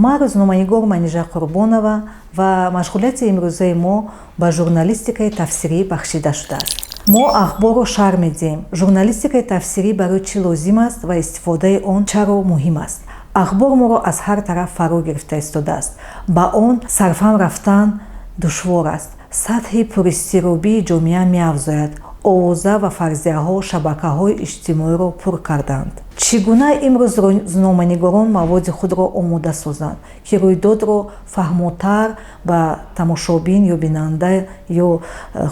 Ман рӯзноманигор Манижа Қурбонова ва машғулияти имрӯзаи мо ба журналистикаи тафсирӣ бахшида шудааст. Мо ахборро шарҳ медиҳем, журналистикаи тафсирӣ барои чӣ лозим аст ва истифодаи он чаро муҳим аст. Ахбор моро аз ҳар тараф фаро гирифта истодааст, ба он сарфаҳм рафтан душвор аст. Сатҳи пуризтиробии ҷомеа меафзояд, овоза ва фарзияҳо шабакаҳои иҷтимоиро пур карданд. Чӣ гуна имрӯз рӯзноманигорон маводи худро омода созанд, ки рӯйдодро фаҳмотар ба тамошобин ё бинанда ё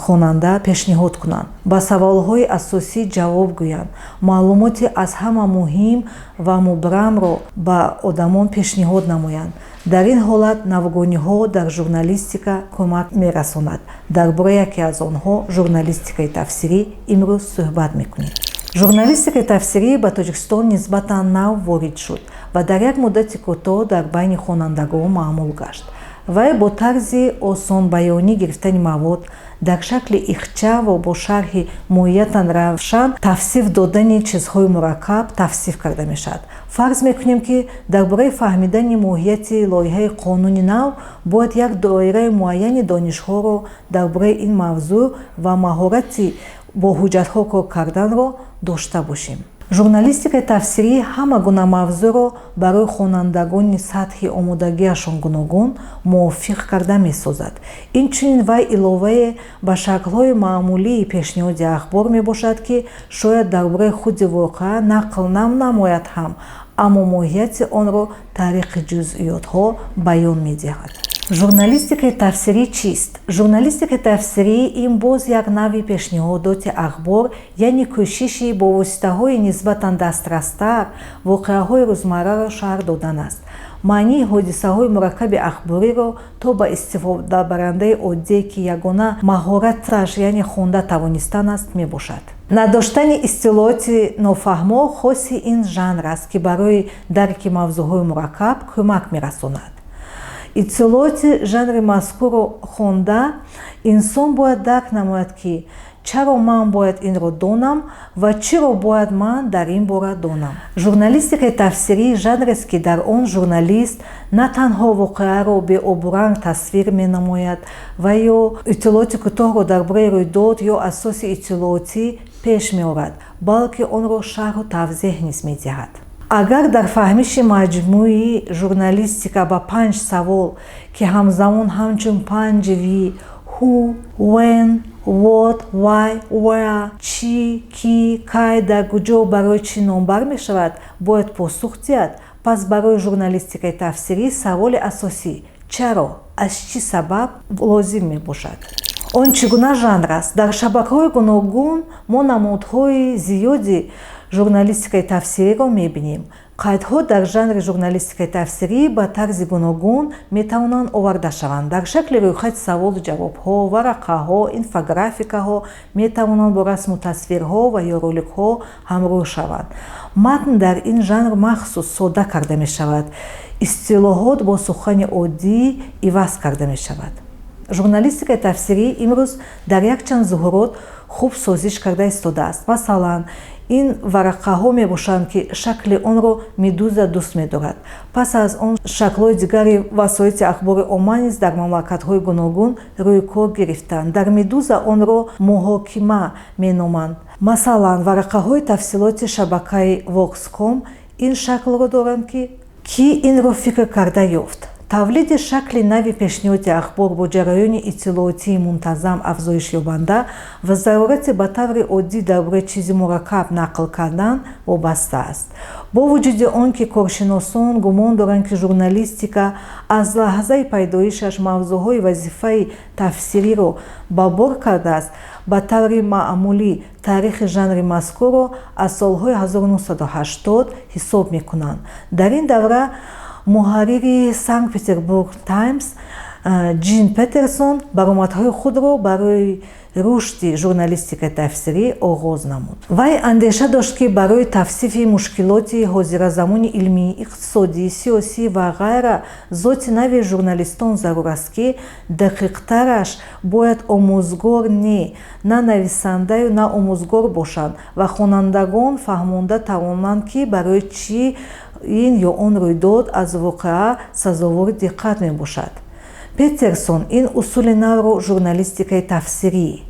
хонанда пешниҳод кунанд, ба саволҳои асосӣ ҷавоб гӯянд, маълумоти аз ҳама муҳим ва мубрамро ба одамон пешниҳод намоянд? Дар ин ҳолат навгониҳо дар журналистика кӯмак мерасонад. Дар бораи яке аз онҳо, журналистикаи тафсирӣ, имрӯз суҳбат мекунем. Журналистикаи тафсирӣ ба Тоҷикистон нисбатан нав ворид шуд ва дар як муддати кӯтоҳ дар байни хонандагон маъмул гашт. Вай бо тарзи осонбаёнӣ гирифтани мавод дар шакли ихча ва бо шарҳи моҳиятан равшан тавсиф додани чизҳои мураккаб тавсиф карда мешавад. Фарз мекунем, ки дар бораи фаҳмидани моҳияти лоиҳаи қонуни нав бояд як доираи муайяни донишҳоро дар бораи ин мавзӯъ ва маҳорати бо ҳуҷҷатҳо кор карданро дошта бошем. Журналистикаи тафсирӣ ҳама гуна мавзӯъро барои хонандагони сатҳи омодагиашон гуногун мувофиқ карда месозад. Инчунин вай иловае ба шаклҳои маъмулии пешниҳоди ахбор мебошад, ки шояд дар бораи худи воқеа нақл намояд ҳам, аммо моҳияти онро тариқи ҷузъиётҳо баён медиҳад. Журналистикаи тафсирӣ чист? Журналистикаи тафсирӣ ин боз як навъи пешниҳодоти ахбор, яъне кӯшиши бо воситаҳои нисбатан дастрастар воқеаҳои рӯзмарраро шарҳ додан аст, маънии ҳодисаҳои мураккаби ахбориро то ба истифодабарандаи оддие, ки ягона маҳораташ яъне хонда тавонистан аст, мебошад. Надоштани истилоҳоти нофаҳмо хоси ин жанр аст, ки барои дарки мавзӯъҳои мураккаб кӯмак мерасонад. Иттилооти жанри мазкурро хонда, инсон бояд дарк намояд, ки чаро ман бояд инро донам ва чиро бояд ман дар ин бора донам. Журналистикаи тафсирӣ жанрест, ки дар он журналист на танҳо воқеаро беобуранг тасвир менамояд ва ё иттилооти кӯтоҳро дар бораи рӯйдод ё асоси иттилоотӣ пеш меорад, балки онро шарҳу тавзеҳ низ медиҳад. Агар дар фаҳмиши маҷмӯи журналистика ба панҷ савол, ки ҳамзамон ҳамчун панҷ W, who, when, what, why, where, чӣ, кӣ, кай, дар куҷо, барои чӣ номбар мешавад, бояд посух диҳад, пас барои журналистикаи тафсирӣ саволи асосӣ чаро, аз чӣ сабаб лозим мебошад. Он чӣ гуна жанр аст? Дар шабакаҳои гуногун мо намудҳои зиёди журналистикаи тафсириро мебинем. Қайдҳо дар жанри журналистикаи тафсирӣ ба тарзи гуногун метавонанд оварда шаванд: дар шакли рӯйхати саволу ҷавобҳо, варақаҳо, инфографикаҳо, метавонанд бо расму тасвирҳо ва ё роликҳо ҳамроҳ шаванд. Матн дар ин жанр махсус содда карда мешавад, истилоҳот бо сухани оддӣ иваз карда мешавад. Журналистикаи тафсирӣ имрӯз дар якчанд зуҳурот хуб созиш карда истодааст. Масалан, ин варақаҳо мебошанд, ки шакли онро Медуза дӯст медорад. Пас аз он шаклҳои дигари васоити ахбори омма низ дар мамлакатҳои гуногун рӯи кор гирифтанд. Дар Медуза онро муҳокима меноманд. Масалан, варақаҳои тафсилоти шабакаи Vox.com ин шаклро доранд, ки кӣ инро фикр карда ёфт. Тавлиди шакли нави пешниҳоди ахбор бо ҷараёни иттилоотии мунтазам афзоишёбанда ва зарурати ба таври оддӣ дар бораи чизи мураккаб нақл кардан вобаста аст. Бо вуҷуди он ки коршиносон гумон доранд, ки журналистика аз лаҳзаи пайдоишаш мавзӯъҳои вазифаи тафсириро ба бор кардааст, ба таври маъмулӣ таърихи жанри мазкурро аз солҳои 1980 ҳисоб мекунанд. Дар ин давра муҳаррири Санкт Петербург Таймс Ҷин Петерсон баромадҳои худро барои рушди журналистикаи тафсирӣ оғоз намуд. Вай андеша дошт, ки барои тавсифи мушкилоти ҳозиразамони илмӣ, иқтисодӣ, сиёсӣ ва ғайра зоти нави журналистон зарур аст, ки дақиқтараш бояд омӯзгор не, на нависандаю на омӯзгор бошанд ва хонандагон фаҳмонда тавонанд, ки барои чӣ. ин ё он рӯйдод аз воқеа сазовори диққат мебошад. Петерсон ин усули навро журналистикаи тафсирӣ,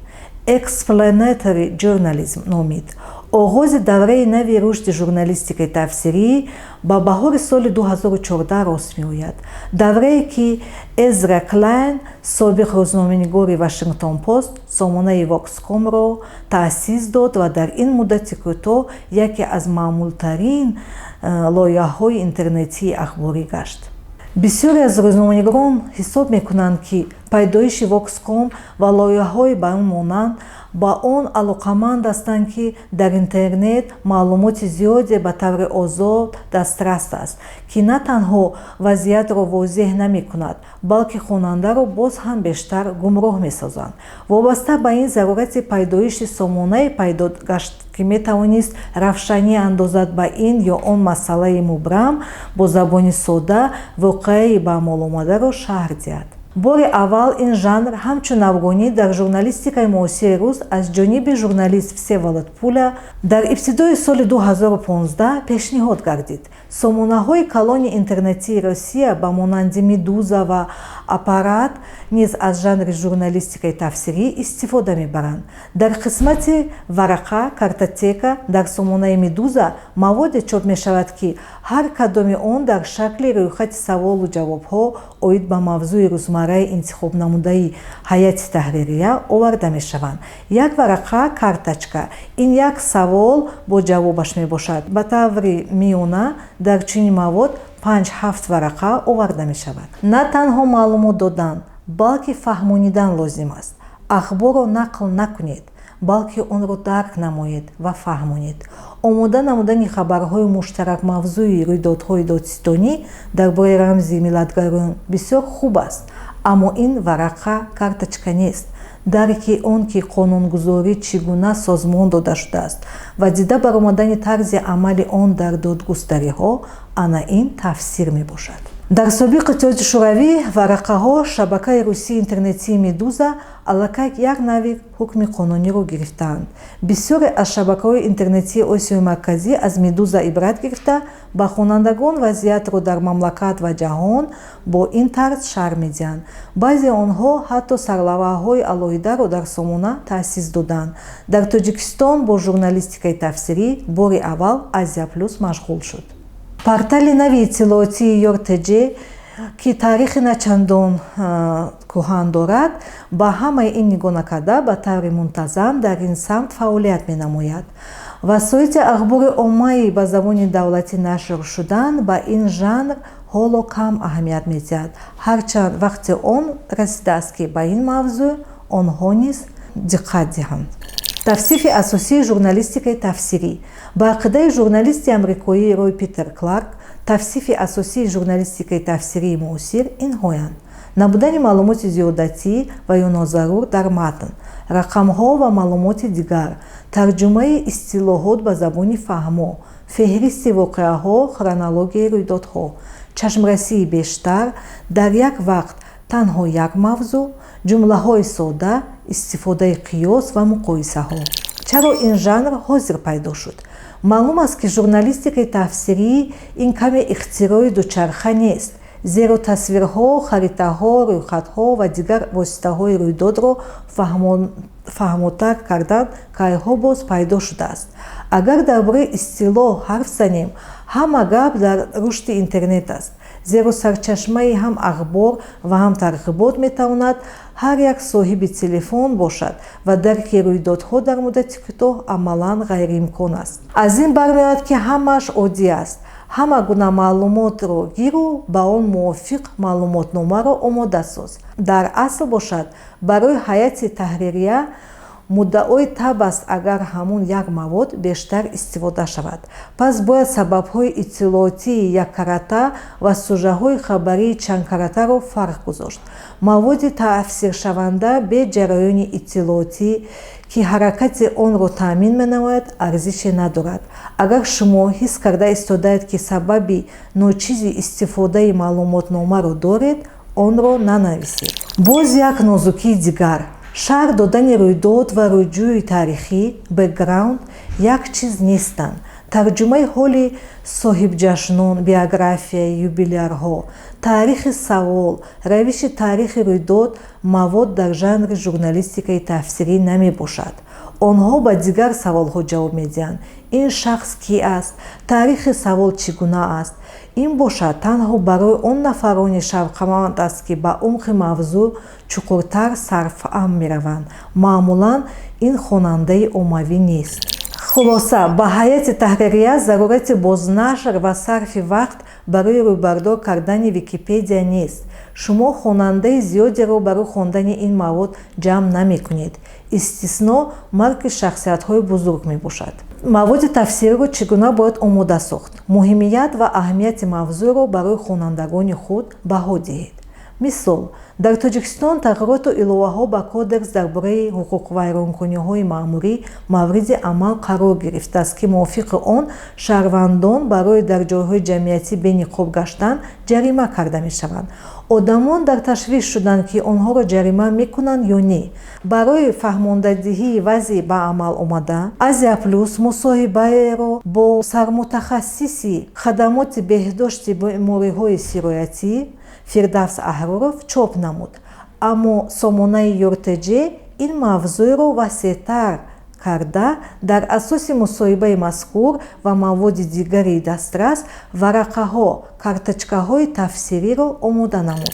explanatory journalism, номид. Оғози давраи нави рушди журналистикаи тафсирӣ ба баҳори соли 2014 рост меояд, даврае ки Эзра Клайн, собиқ рӯзноманигори Вашингтон Пост, сомонаи Vox.comро таъсис дод ва дар ин муддати кӯтоҳ яке аз маъмултарин лоиҳаҳои интернетии ахборӣ гашт. Бисёре аз рӯзноманигорон ҳисоб мекунанд, ки пайдоиши Vox.com ва лоиҳаҳои ба он монанд ба он алоқаманд ҳастанд, ки дар интернет маълумоти зиёде ба таври озод дастрас аст, ки на танҳо вазъиятро возеҳ намекунад, балки хонандаро боз ҳам бештар гумроҳ месозанд. Вобаста ба ин, зарурати пайдоиши сомонае пайдо гашт, ки метавонист равшанӣ андозад ба ин ё он масъалаи мубрам, бо забони сода воқеаи ба амал омадаро шарҳ диҳад. Бори аввал ин жанр ҳамчун навгонӣ дар журналистикаи муосири рус аз ҷониби журналист Всеволод Пуля дар ибтидои соли 2015 пешниҳод гардид. Сомонаҳои калони интернетии Россия ба монанди Медуза ва Аппарат низ аз жанри журналистикаи тафсирӣ истифода мебаранд. Дар қисмати варақа, картотека, дар сомонаи Медуза маводе чоп мешавад, ки ҳар кадоми он дар шакли рӯйхати саволу ҷавобҳо оид ба мавзӯи рӯзмарраи интихобнамудаи ҳайати таҳририя оварда мешаванд. Як варақа, карточка, ин як савол бо ҷавобаш мебошад. Ба таври миёна дар чунин мавод 5-7 варақа оварда мешавад. На танҳо маълумот додан, балки фаҳмонидан лозим аст. Ахборро нақл накунед, балки онро дарк намоед ва фаҳмонед. Омода намудани хабарҳои муштаракмавзӯи рӯйдодҳои додситонӣ дар бораи рамзи миллатгароён бисёр хуб аст, аммо ин варақа, карточка нест. Дарки он, ки қонунгузорӣ чӣ гуна созмон дода шудааст, ва дида баромадани тарзи амали он дар додгустариҳо, ана ин тафсир мебошад. Дар собиқ Иттиҳоди Шӯравӣ варақаҳо шабакаи русии интернетии Медуза аллакай як нави ҳукми қонуниро гирифтаанд. Бисёре аз шабакаҳои интернетии Осиёи Марказӣ аз Медуза ибрат гирифта, ба хонандагон вазъиятро дар мамлакат ва ҷаҳон бо ин тарз шарҳ медиҳанд. Баъзе онҳо ҳатто сарлавҳаҳои алоҳидаро дар сомона таъсис доданд. Дар Тоҷикистон бо журналистикаи тафсирӣ бори аввал Азия Плюс машғул шуд. Портали нави иттилоотии Ёр.ТЖ, ки таърихи начандон кӯҳан дорад, ба ҳамаи ин нигоҳ накарда, ба таври мунтазам дар ин самт фаъолият менамояд. Васоити ахбори оммаи ба забони давлатӣ нашр шудан ба ин жанр ҳоло кам аҳамият медиҳад, ҳарчанд вақти он расидааст, ки ба ин мавзӯъ онҳо низ диққат диҳанд. Тавсифи асосии журналистикаи тафсирӣ. Ба ақидаи журналисти амрикоӣ Рой Питер Кларк, тавсифи асосии журналистикаи тафсирии муосир инҳоянд: набудани маълумоти зиёдатӣ ва ё нозарур дар матн, рақамҳо ва маълумоти дигар, тарҷумаи истилоҳот ба забони фаҳмо, феҳристи воқеаҳо, хронологияи рӯйдодҳо, чашмрасии бештар, дар як вақт танҳо як мавзӯъ, ҷумлаҳои сода, истифодаи қиёс ва муқоисаҳо. Чаро ин жанр ҳозир пайдо шуд? Маълум аст, ки журналистикаи тафсирӣ ин каме ихтирои дучарха нест, зеро тасвирҳо, харитаҳо, рӯйхатҳо ва дигар воситаҳои рӯйдодро фаҳмотар кардан кайҳо боз пайдо шудааст. Агар дар бораи истилоҳ ҳарф занем, ҳама гап дар рушди интернет аст, зеро сарчашмаи ҳам ахбор ва ҳам тарғибот метавонад ҳар як соҳиби телефон бошад ва дарки рӯйдодҳо дар муддати кӯтоҳ амалан ғайриимкон аст. Аз ин бармеояд, ки ҳамааш оддӣ аст: ҳама гуна маълумотро гиру ба он мувофиқ маълумотномаро омода соз. Дар асл бошад, барои ҳайати таҳририя муддаои таб аст, агар ҳамун як мавод бештар истифода шавад. Пас бояд сабабҳои иттилоотии яккарата ва сужаҳои хабарии чандкаратаро фарқ гузошт. Маводи тафсиршаванда бе ҷараёни иттилоотӣ, ки ҳаракати онро таъмин менамояд, арзише надорад. Агар шумо ҳис карда истодаед, ки сабаби ночизи истифодаи маълумотномаро доред, онро нанависед. Боз як нозукии дигар: шарҳ додани рӯйдод ва рӯҷӯи таърихӣ, бэкграунд, як чиз нестанд. Тарҷумаи ҳоли соҳибҷашнон, биографияи юбилярҳо, таърихи савол, равиши таърихи рӯйдод мавод дар жанри журналистикаи тафсирӣ намебошад. Онҳо ба дигар саволҳо ҷавоб медиҳанд: ин шахс кӣ аст, таърихи савол чӣ гуна аст. Ин бошад танҳо барои он нафароне шавқманд аст, ки ба умқи мавзӯъ чуқуртар сарфаҳм мераванд. Маъмулан ин хонандаи оммавӣ нест. Хулоса, ба ҳайати таҳририя зарурати бознашр ва сарфи вақт барои рӯйбардор кардани Википедия нест. Шумо хонандаи зиёдеро барои хондани ин мавод ҷамъ намекунед. Истисно марги шахсиятҳои бузург мебошад. Маводи тафсириро чӣ гуна бояд омода сохт? Муҳимият ва аҳамияти мавзӯъро барои хонандагони худ баҳо диҳед. Мисол, дар Тоҷикистон тағйироту иловаҳо ба Кодекс дар бораи ҳуқуқвайронкуниҳои маъмурӣ мавриди амал қарор гирифтааст, ки мувофиқи он шаҳрвандон барои дар ҷойҳои ҷамъиятӣ бениқоб гаштан ҷарима карда мешаванд. Одамон дар ташвиш шуданд, ки онҳоро ҷарима мекунанд ё не. Барои фаҳмондадиҳии вазъи ба амал омада, Азия Плюс мусоҳибаеро бо сармутахассиси хадамоти беҳдошти бемориҳои сироятӣ Фирдавс Аҳроров чоп намуд. Аммо сомонаи ЮрТЖ ин мавзӯъро васеътар карда, дар асоси мусоҳибаи мазкур ва маводи дигари дастрас варақаҳо, карточкаҳои тафсириро омода намуд.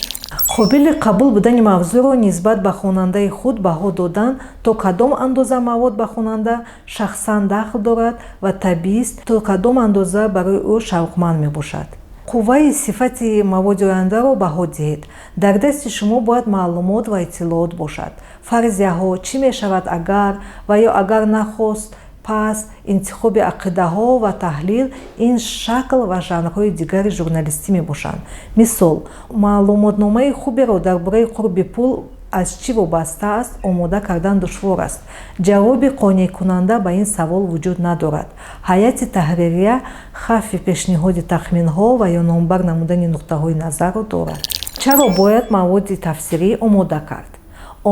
Қобили қабул будани мавзӯъро нисбат ба хонандаи худ баҳо додан, то кадом андоза мавод ба хонанда шахсан дахл дорад ва табиист, то кадом андоза барои ӯ шавқманд мебошад. Қувваи сифати маводи ояндаро баҳо диҳед. Дар дасти шумо бояд маълумот ва иттилоот бошад. Фарзияҳо, чӣ мешавад агар ва ё агар нахост пас, интихоби ақидаҳо ва таҳлил ин шакл ва жанрҳои дигари журналистӣ мебошанд. Мисол, маълумотномаи хуберо дар бораи қурби пул аз чӣ вобаста аст омода кардан душвор аст. Ҷавоби қонеъкунанда ба ин савол вуҷуд надорад. Ҳайати таҳририя хавфи пешниҳоди тахминҳо ва ё номбар намудани нуқтаҳои назарро дорад. Чаро бояд маводи тафсирӣ омода кард?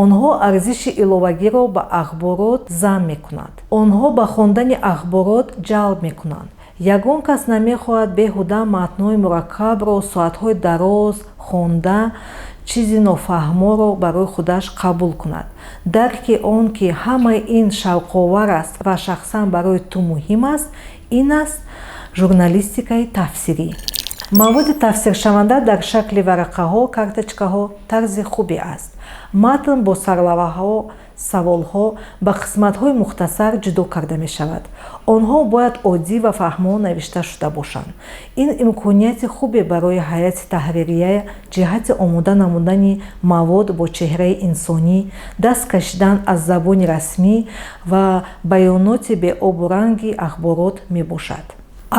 Онҳо арзиши иловагиро ба ахборот зам мекунанд. Онҳо ба хондани ахборот ҷалб мекунанд. Ягон кас намехоҳад беҳуда матнҳои мураккабро соатҳои дароз хонда, чизи нофаҳморо барои худаш қабул кунад. Дарки он, ки ҳамаи ин шавқовар аст ва шахсан барои ту муҳим аст, ин аст журналистикаи тафсирӣ. Маводи тафсиршаванда дар шакли варақаҳо, карточкаҳо тарзи хубе аст. Матн бо сарлавҳаҳо, саволҳо ба қисматҳои мухтасар ҷудо карда мешавад. Онҳо бояд оддӣ ва фаҳмо навишта шуда бошанд. Ин имконияти хубе барои ҳайати таҳририя ҷиҳати омода намудани мавод бо чеҳраи инсонӣ, даст кашидан аз забони расмӣ ва баёноти беобу ранги ахборот мебошад.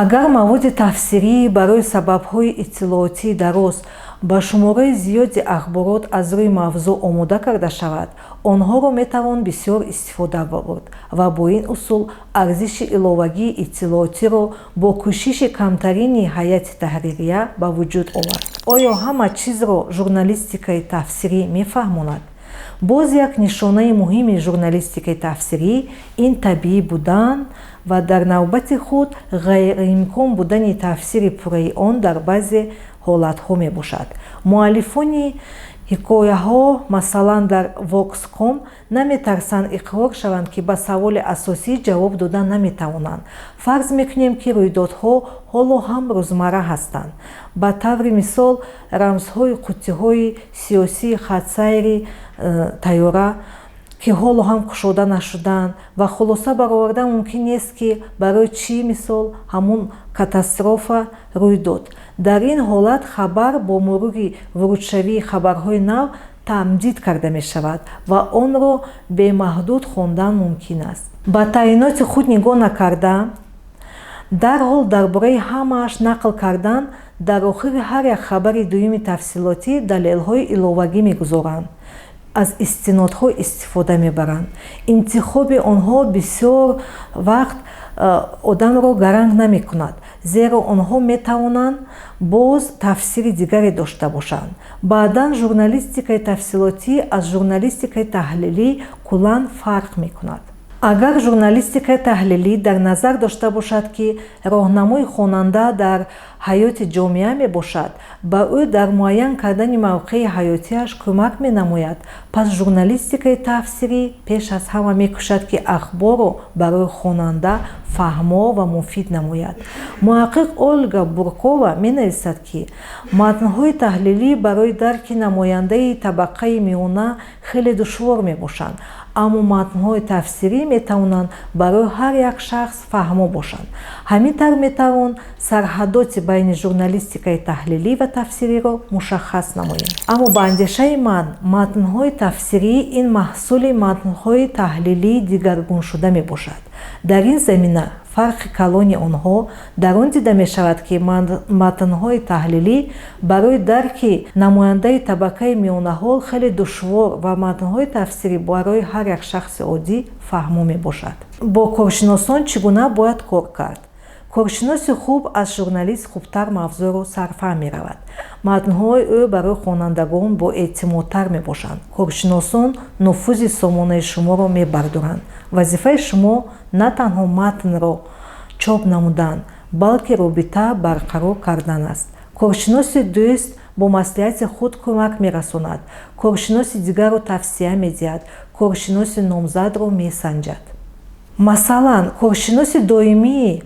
Агар маводи тафсирӣ барои сабабҳои иттилоотии дароз ба шумораи зиёди ахборот аз рӯи мавзӯъ омода карда шавад, онҳоро метавон бисёр истифода бурд ва бо ин усул арзиши иловагии иттилоотиро бо кӯшиши камтарини ҳайати таҳририя ба вуҷуд овард. Оё ҳама чизро журналистикаи тафсирӣ мефаҳмонад? Боз як нишонаи муҳими журналистикаи тафсирӣ ин табиӣ будан ва дар навбати худ ғайриимкон будани тафсири пурраи он дар баъзе ҳолатҳо мебошад. Муаллифони ҳикояҳо, масалан дар Vox.com, наметарсанд иқрор шаванд, ки ба саволи асосӣ ҷавоб дода наметавонанд. Фарз мекунем, ки рӯйдодҳо ҳоло ҳам рӯзмарра ҳастанд. Ба таври мисол, рамзҳои қуттиҳои сиёсии хатсайри тайёра, ки ҳоло ҳам кушода нашуданд, ва хулоса баровардан мумкин нест, ки барои чӣ, мисол, ҳамун катастрофа рӯй дод. Дар ин ҳолат хабар бо мурури вурудшавии хабарҳои нав тамдид карда мешавад ва онро бемаҳдуд хондан мумкин аст. Ба таъиноти худ нигоҳ накарда, дарҳол дар бораи ҳамааш нақл кардан, дар охири ҳар як хабари дуюми тафсилотӣ далелҳои иловагӣ мегузоранд, аз истинодҳо истифода мебаранд. Интихоби онҳо бисёр вақт одамро гаранг намекунад, зеро онҳо метавонанд боз тафсири дигаре дошта бошанд. Баъдан журналистикаи тафсилотӣ аз журналистикаи таҳлилӣ куллан фарқ мекунад. Агар журналистикаи таҳлилӣ дар назар дошта бошад, ки роҳнамои хонанда дар ҳаёти ҷомеа мебошад, ба ӯ дар муайян кардани мавқеи ҳаётиаш кӯмак менамояд, пас журналистикаи тафсирӣ пеш аз ҳама мекӯшад, ки ахборро барои хонанда фаҳмо ва муфид намояд. Муҳаққиқ Ольга Буркова менависад, ки матнҳои таҳлилӣ барои дарки намояндаи табақаи миёна хеле душвор мебошанд, аммо матнҳои тафсирӣ метавонанд барои ҳар як шахс фаҳмо бошанд. Ҳамин тавр метавон сарҳадоти байни журналистикаи таҳлилӣ ва тафсириро мушаххас намоем. Аммо ба андешаи ман, матнҳои тафсирӣ ин маҳсули матнҳои таҳлилии дигаргуншуда мебошад. Дар ин замина фарқи калони онҳо дар он дида мешавад, ки матнҳои таҳлилӣ барои дарки намояндаи табақаи миёнаҳол хеле душвор ва матнҳои тафсирӣ барои ҳар як шахси оддӣ фаҳмо мебошад. Бо коршиносон чӣ гуна бояд кор кард? Коршиноси хуб аз журналист хубтар мавзӯъро сарфаҳм меравад. Матнҳои ӯ барои хонандагон боэътимодтар мебошанд. Коршиносон нуфузи сомонаи шуморо мебардоранд. Вазифаи шумо на танҳо матнро чоп намудан, балки робита барқарор кардан аст. Коршиноси дӯст бо маслиҳати худ кӯмак мерасонад, коршиноси дигарро тавсия медиҳад, коршиноси номзадро месанҷад. Масалан, коршиноси доимии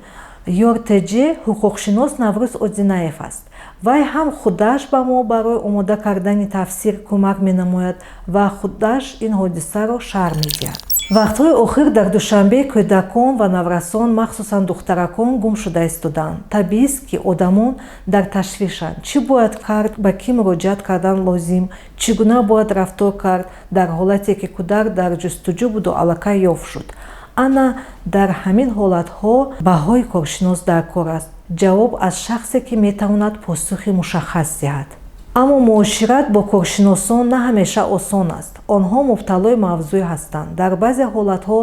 ЮрТЖ ҳуқуқшинос Наврӯз Одинаев аст. Вай ҳам худаш ба мо барои омода кардани тафсир кӯмак менамояд ва худаш ин ҳодисаро шарҳ медиҳад. Вақтҳои охир дар Душанбе кӯдакон ва наврасон, махсусан духтаракон, гум шуда истодаанд. Табиист, ки одамон дар ташвишанд: чӣ бояд кард, ба кӣ муроҷиат кардан лозим, чӣ гуна бояд рафтор кард дар ҳолате ки кӯдак дар ҷустуҷӯ буду аллакай ёфт шуд. Ана дар ҳамин ҳолатҳо баҳои коршинос дар кор аст, ҷавоб аз шахсе, ки метавонад посухи мушаххас диҳад. Аммо муошират бо коршиносон на ҳамеша осон аст. Онҳо мубталои мавзӯъ ҳастанд. Дар баъзе ҳолатҳо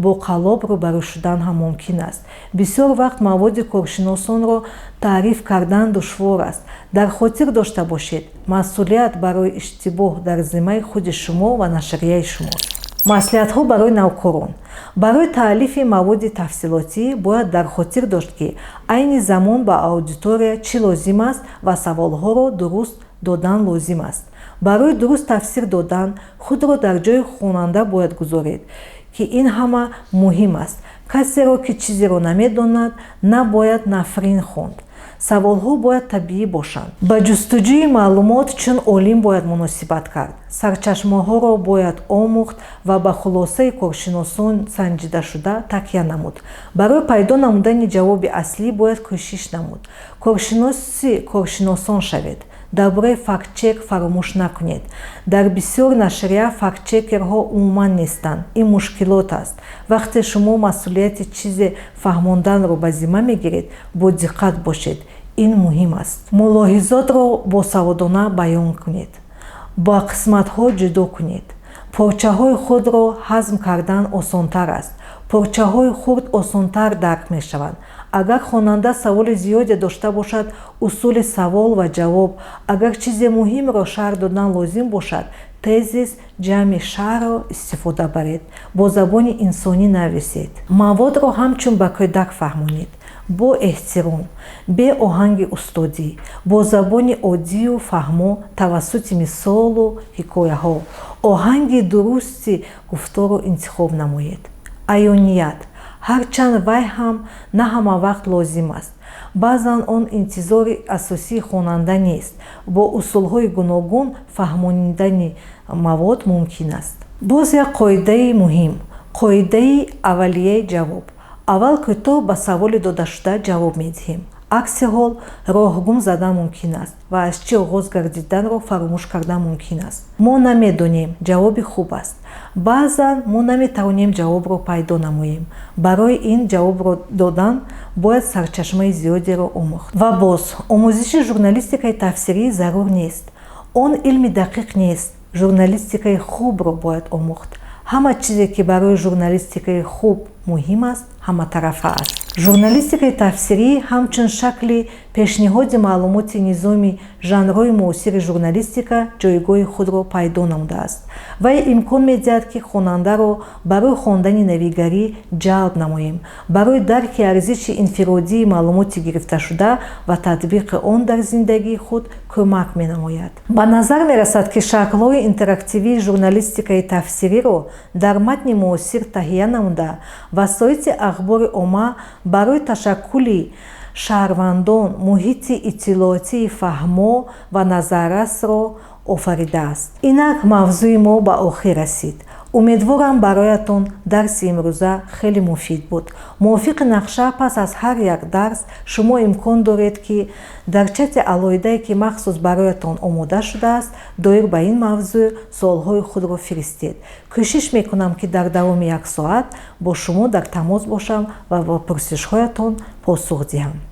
бо қаллоб рӯбарӯ шудан ҳам мумкин аст. Бисёр вақт маводи коршиносонро таъриф кардан душвор аст. Дар хотир дошта бошед, масъулият барои иштибоҳ дар зиммаи худи шумо ва нашрияи шумост. Маслиҳатҳо барои навкорон. Барои таълифи маводи тафсилотӣ бояд дар хотир дошт, ки айни замон ба аудитория чӣ лозим аст ва саволҳоро дуруст додан лозим аст. Барои дуруст тафсир додан худро дар ҷои хонанда бояд гузоред, ки ин ҳама муҳим аст. Касеро, ки чизеро намедонад, набояд нафрин хонд. Саволҳо бояд табиӣ бошанд. Ба ҷустуҷӯи маълумот чун олим бояд муносибат кард. Сарчашмаҳоро бояд омӯхт ва ба хулосаи коршиносон санҷидашуда такя намуд. Барои пайдо намудани ҷавоби аслӣ бояд кӯшиш намуд. Коршиноси коршиносон шавед. Дар бораи фактчек фаромӯш накунед. Дар бисёр нашрия фактчекерҳо умуман нестанд. Ин мушкилот аст. Вақте шумо масъулияти чизе фаҳмонданро ба зимма мегиред, бодиққат бошед, ин муҳим аст. Мулоҳизотро босаводона баён кунед, ба қисматҳо ҷудо кунед. Порчаҳои худро ҳазм кардан осонтар аст. Порчаҳои хурд осонтар дарк мешаванд. Агар хонанда саволи зиёде дошта бошад, усули савол ва ҷавоб. Агар чизе муҳимро шарҳ додан лозим бошад, тезис, ҷамъи шарҳро истифода баред. Бо забони инсонӣ нависед. Маводро ҳамчун ба кӯдак фаҳмонед, бо эҳтиром, бе оҳанги устодӣ, бо забони оддию фаҳмо, тавассути мисолу ҳикояҳо. Оҳанги дурусти гуфторро интихоб намоед. Аёният, ҳарчанд вай ҳам на ҳама вақт лозим аст, баъзан он интизори асосии хонанда нест, бо усулҳои гуногун фаҳмонидани мавод мумкин аст. Боз як қоидаи муҳим, қоидаи аввалияи ҷавоб. Аввал кӯтоҳ ба саволи додашуда ҷавоб медиҳем. Акси ҳол роҳ гум задан мумкин аст ва аз чӣ оғоз гардиданро фаромӯш кардан мумкин аст. Мо намедонем ҷавоби хуб аст. Баъзан мо наметавонем ҷавобро пайдо намоем. Барои ин ҷавобро додан бояд сарчашмаи зиёдеро омӯхт. Ва боз, омӯзиши журналистикаи тафсирӣ зарур нест. Он илми дақиқ нест. Журналистикаи хубро бояд омӯхт. Ҳама чизе, ки барои журналистикаи хуб муҳим аст, ҳаматарафа аст. Журналистикаи тафсирӣ ҳамчун шакли пешниҳоди маълумоти низоми жанрҳои муосири журналистика ҷойгоҳи худро пайдо намудааст. Вай имкон медиҳад, ки хонандаро барои хондани навигарӣ ҷалб намоем, барои дарки арзиши инфиродии маълумоти гирифташуда ва татбиқи он дар зиндагии худ кӯмак менамояд. Ба назар мерасад, ки шаклҳои интерактивии журналистикаи тафсириро дар матни муосир таҳия намуда, васоити ахбори омма барои ташаккули шаҳрвандон муҳити иттилоотии фаҳмо ва назаррасро офаридааст. Инак, мавзӯи мо ба охир расид. Умедворам, бароятон дарси имрӯза хеле муфид буд. Мувофиқи нақша, пас аз ҳар як дарс шумо имкон доред, ки дар чати алоҳидае, ки махсус бароятон омода шудааст, доир ба ин мавзӯъ суолҳои худро фиристед. Кӯшиш мекунам, ки дар давоми як соат бо шумо дар тамос бошам ва ба пурсишҳоятон посух диҳам.